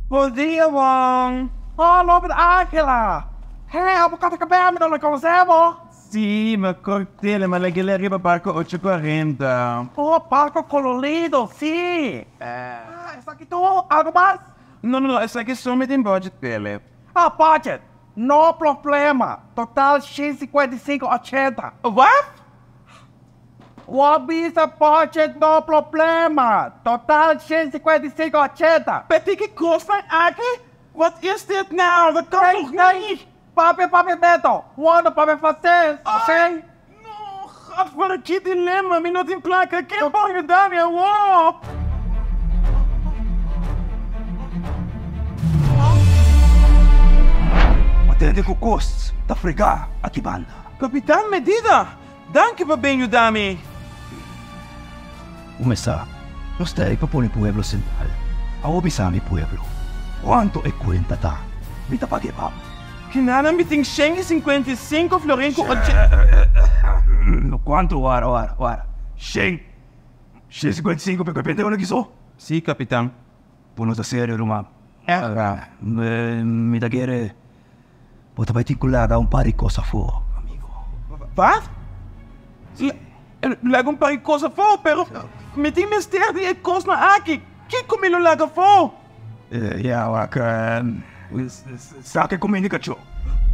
Bon dia, Wong. Oh, Lobet Angela. Hey, abo kata kabel, mi no rekonosé bo. Sí, mi a kort'el, mi a lag'el ariba barko ocho kuarenta. Oh, barko kolorido, sí. Ah, esaki tur? Algo mas? No, no, no, esaki so mi tin budget p'el. Ah, budget. No problema. Total 155 80. Wat? Bo bisa budget no problema. Total 155 80. P'e ki kosnan aki? Wat is dit nou? Dat kan toch niet? Papia papiamento. Wanda papia franses, oké? No, gadver, ki dilemma. Mi no tin plaka. Ken por yuda mi awor? Bo tende ku kos ta fregá aki banda. Kapitan Medida, danki pa bin yuda mi. Kumesá, nos ta ei pa pone pueblo sentral. Awor bisa mi pueblo, kuantu e kuenta ta? Mi ta pag'é pa bo. Kinanan mi tin 155 florin ku oche. Kuantu? Wara, wara, wara. Shen, 155 pe pende ora kiso? Sí, kapitan. Bo no ta serio, ruman. Mi ta kere bo ta bai tin ku laga un par di kos afó, amigo. Wat? Laga un par di kos afó? Pero mi tin mester di e kosnan aki. Kiko mi lo laga afó? Ya, wak, saka e kuminda di kachó.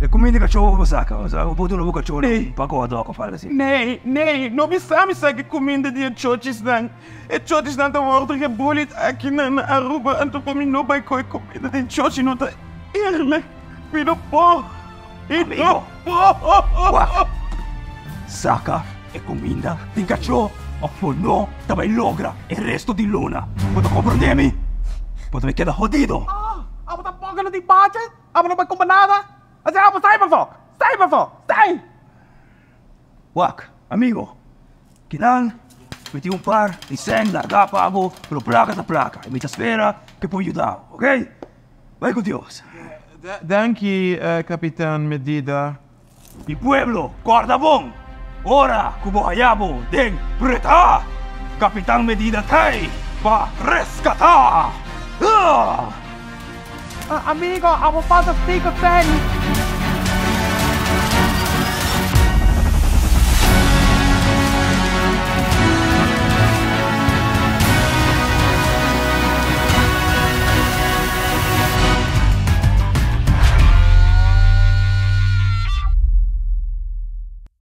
E kuminda di kachó bo saka. Bo por duna bo kachó un pako hotdog of algo asi. Nee, nee, no bisa mi saka e kuminda di e chochisnan. E chochisnan ta wòrdu gebullied aki na Aruba, anto pa mi no bai kohe kuminda di chochi no ta eerlijk. Mi no por, mi no por. Wak, saka e kuminda di kachó of bo no ta bai logra e resto di luna. Bo ta komprondé mi? Bo ta bai keda hodido. Ah, abo ta poco no tin budget? Abo no bai kumpra nada? Asina abo sai pafó! Sai pafó! Sai! Wak, amigo, kinan mi tin un par di sèn largá pa bo, pero plaka ta plaka i mi ta spera ku e por yuda bo, oké? Bai ku Dios. Danki, Kapitan Medida. Mi pueblo, kòrda bon, ora ku bo haña bo den pretá, Kapitan Medida t'ei pa reskatá! Amigo, abo falta sinku sèn.